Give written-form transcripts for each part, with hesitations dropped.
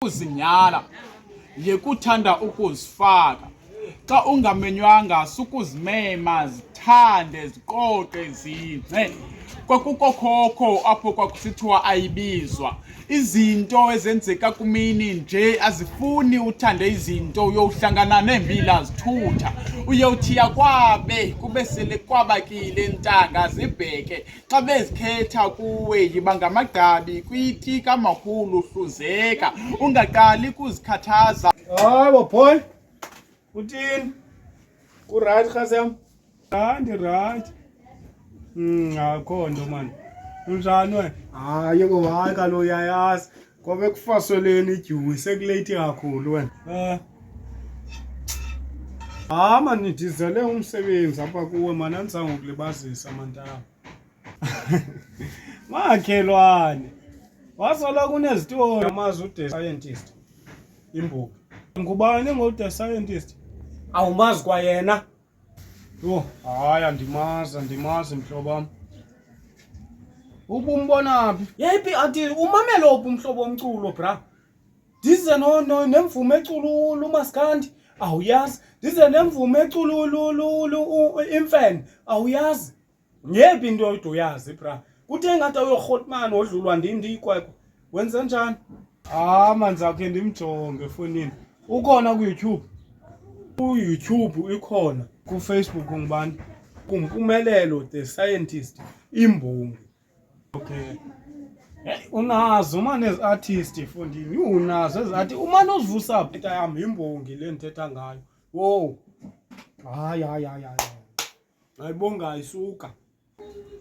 Uzinyala yekuthanda ukuzifaka xa ungamenywanga sukuzimema zithande ziqoqe zingce kwakukokhokho apho kwakusithiwa ayibizwa izinto ezenzeka kumini nje azifuni uthande izinto uyowuhlangana neembila zithutha uyowuthiya kwabe kube sele kwabakile ntanga zibheke Xa bezikhetha kuwe yiba ngamagqabi kwiti kamakhulu hluzeka ungaqali kuzikhathaza. Hayi boy. Uthini? Ku-right khasi yam? Hayi ndi-right. Akho nto mani. Unjani wena? Hayi ko hayi kaloku uyayazi. Ngoba ekufasoleni idyuwi sekuleyithi kakhulu wena. Eh. Hayi mani ndizele umsebenzi apha kuwe mani andizange ukulibazisa mantama. Makhelwane. Wasoloko unezitori amazi ude scientist. Imbuki. Ngubani ngokude scientist? Awumazi kwayena. Yho, hayi andimazi, andimazi mhlobo wam. Ubumbona phi? Yeyiphi athi umamele ophi umhlobo womculo bra? Ndize no no nemvume ecula umaskandi awuyazi. Ndize nemvume ecula imfene awuyazi. Ngephi into oyide uyazi bra? Kuthe ngathi awuyorhotman wodlulwa ndim ndiyikwekwe. Wenze njani? Ah man ndizawukhe ndimjonge efowunini. Ukhona kuYouTube? KuYouTube ikhona, kuFacebook ngubani? KuMpumelelo the scientist, imbongi. Okay. Hey, unazo umane ezi artist mfondini, unazo ezi artist. Umane uzivusa phi yam yimbongi le ndithetha ngayo. Wow. Hayi hayi hayi hayi. Ayibonga isuka.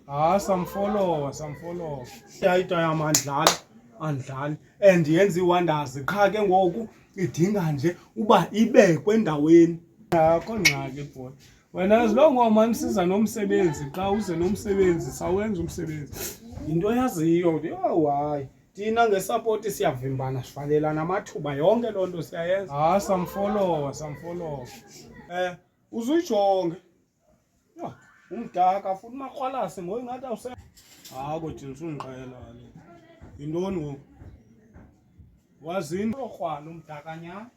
Ah samfollowa samfollowa. Yayita yam andlali andlali and yenza ii-wonders qha ke ngoku idinga nje uba ibekwe endaweni. Akho ngxaki boy. Wena as long wamane usiza nomsebenzi xa uze nomsebenzi sawenza umsebenzi. Yinto oyaziyo yho hayi. Thina ngesapoti siyavimbana sivalelana amathuba yonke loo nto siyayenza. Ah samfollowa samfollowa. Eh uzuyijonge. Yho, umdaka futhi umakrwalase ngoku ingathi awuse. Hayi kodwa usundiqhela kaloku. Yintoni ngoku? Wazini okrwala umdakanyana?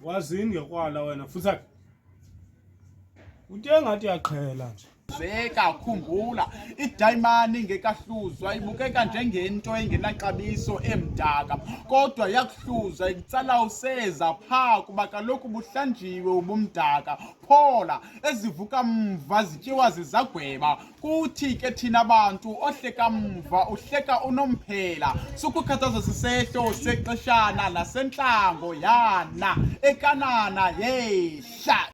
Wazini ngekrwala wena futhi Uthe ngathi uyaqhela nje. Zeka khumbula idayimani ingekahluzwa ibukeka njengento engenaxabiso emdaka kodwa yakuhluzwa ikutsala useza phaa kuba kaloku buhlanjiwe ubumdaka phola ezivuka mva zityiwa zizagweba kuthi ke thina bantu ohleka mva uhleka unomphela sukukhathazwa sisehlo sexeshana nasentlango yana ekanana yehla.